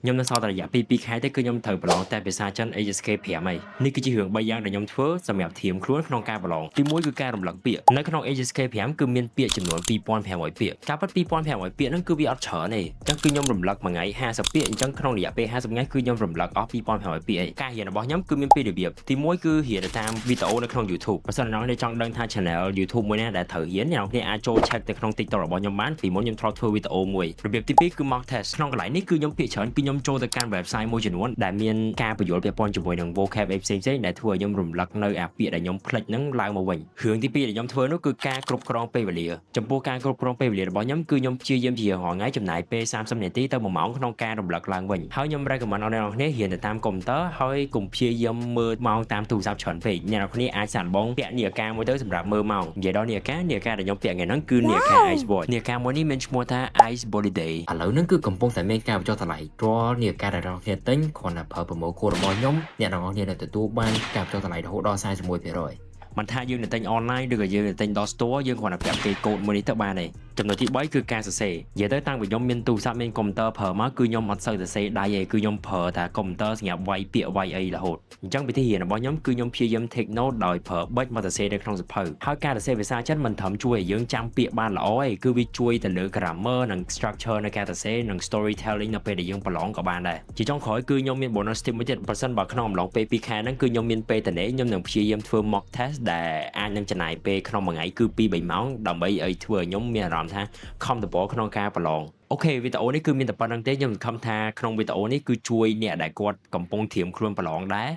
ខ្ញុំនៅសល់តែរយៈពេល2ខែទេគឺខ្ញុំត្រូវប្រឡងតែភាសាចិន HSK 5ហើយនេះគឺជារឿង3យ៉ាងដែលខ្ញុំធ្វើសម្រាប់ត្រៀមខ្លួនក្នុងការប្រឡងទី1គឺការរំលឹកពាក្យនៅក្នុង HSK 5គឺមានពាក្យចំនួន2500ពាក្យការពិត2500ពាក្យហ្នឹងគឺវាអត់ច្រើនទេអញ្ចឹងគឺខ្ញុំរំលឹកមួយថ្ងៃ50ពាក្យអញ្ចឹងក្នុងរយៈពេល50ថ្ងៃគឺខ្ញុំរំលឹកអស់2500ពាក្យឯងការរៀនរបស់ខ្ញុំគឺមានពីររបៀបទី1គឺរៀនទៅតាមវីដេអូនៅក្នុង YouTube បើសិនអ្នកនរគ្នាចង់ដឹងថា channel YouTube មួយណាដែលត្រូវរៀនអ្នកនរគ្នាអាចចូល check ទៅក្នុង TikTok របស់ខ្ញុំបានពីមុនខ្ញុំធ្លាប់ធ្វើវីដេអូមួយរបៀបទី2គឺ mock test ក្នុងកន្លែងនេះគឺខ្ញុំភាគច្រើនគឺខ្ញុំចូលទៅកាន់ website មួយចំនួនដែលមានការពន្យល់ពាក់ព័ន្ធជាមួយនឹង vocab អីផ្សេងៗដែលធ្វើឲ្យខ្ញុំរំលឹកនៅអាពាក្យដែលខ្ញុំភ្លេចហ្នឹងឡើងមកវិញរឿងទី2ដែលខ្ញុំធ្វើនោះគឺការគ្រប់គ្រងពេលវេលាចំពោះការគ្រប់គ្រងពេលវេលារបស់ខ្ញុំគឺខ្ញុំព្យាយាមជារាល់ថ្ងៃចំណាយពេល30នាទីទៅ1ម៉ោងក្នុងការរំលឹកឡើងវិញហើយខ្ញុំ recommend ឲ្យអ្នកនរគ្នារៀនទៅតាមកុំព្យូទ័រហើយកុំព្យាយាមមើលម៉ោងតាមទូរស័ព្ទច្រើនពេកអ្នកនរគ្នាអាចសាកល្បងពាក់នាឡិកាមួយទៅសម្រាប់មើលម៉ោងនិយាយដល់នាឡិកានាឡិកាដែលខ្ញុំពាក់ថ្ងៃហ្នឹងគឺនាឡិកា Ice Watch នាឡិកាមួយនេះមានឈ្មោះថា Ice Body Day ឥឡូវហ្នឹងគឺកំពុងតែមានការបញ្ចុះតម្លៃរាល់នាឡិកាដែលអ្នកនរគ្នាទិញគ្រាន់តែប្រើ promo code របស់ខ្ញុំអ្នកនរគ្នានឹងទទួលបានការបញ្ចុះតម្លៃរហូតដល់41%។ មិនថាយើងទៅទិញ online ឬក៏យើងទៅទិញដល់ store យើងគ្រាន់តែប្រាប់គេកូដមួយនេះទៅបានទេចំណុចទី3គឺការសរសេរនិយាយទៅតាំងពីខ្ញុំមានទូរស័ព្ទមានកុំព្យូទ័រប្រើមកគឺខ្ញុំអត់សូវសរសេរដៃទេគឺខ្ញុំប្រើតែកុំព្យូទ័រសម្រាប់វាយពាក្យវាយអីរហូតអញ្ចឹងវិធីរៀនរបស់ខ្ញុំគឺខ្ញុំព្យាយាម take note ដោយប្រើប៊ិចមកសរសេរនៅក្នុងសៀវភៅហើយការសរសេរភាសាចិនមិនត្រឹមជួយឲ្យយើងចាំពាក្យបានល្អទេគឺវាជួយទៅលើ grammar និង structure នៃការសរសេរនិង storytelling នៅពេលដែលយើងប្រឡងក៏បានដែរជាចុងក្រោយគឺខ្ញុំមាន bonus tip មួយទៀតប្រសិនបើក្នុងអំឡុងពេល2ខែហ្នឹងគឺខ្ញុំមានពេលទំនេរខ្ញុំនឹងព្យាយាមធ្វើ mock test ដែលអាចនឹងចំណាយពេលក្នុងមួយថ្ងៃគឺ2 3ម៉ោងដើម្បីឲ្យធ្វើឲ្យខ្ញុំមានអារម្មណ៍ថា comfortable ក្នុងការប្រឡង OK វីដេអូនេះគឺមានតែប៉ុណ្ណឹងទេខ្ញុំសង្ឃឹមថាក្នុងវីដេអូនេះគឺជួយអ្នកដែលគាត់កំពុងត្រៀមខ្លួនប្រឡងដែរ។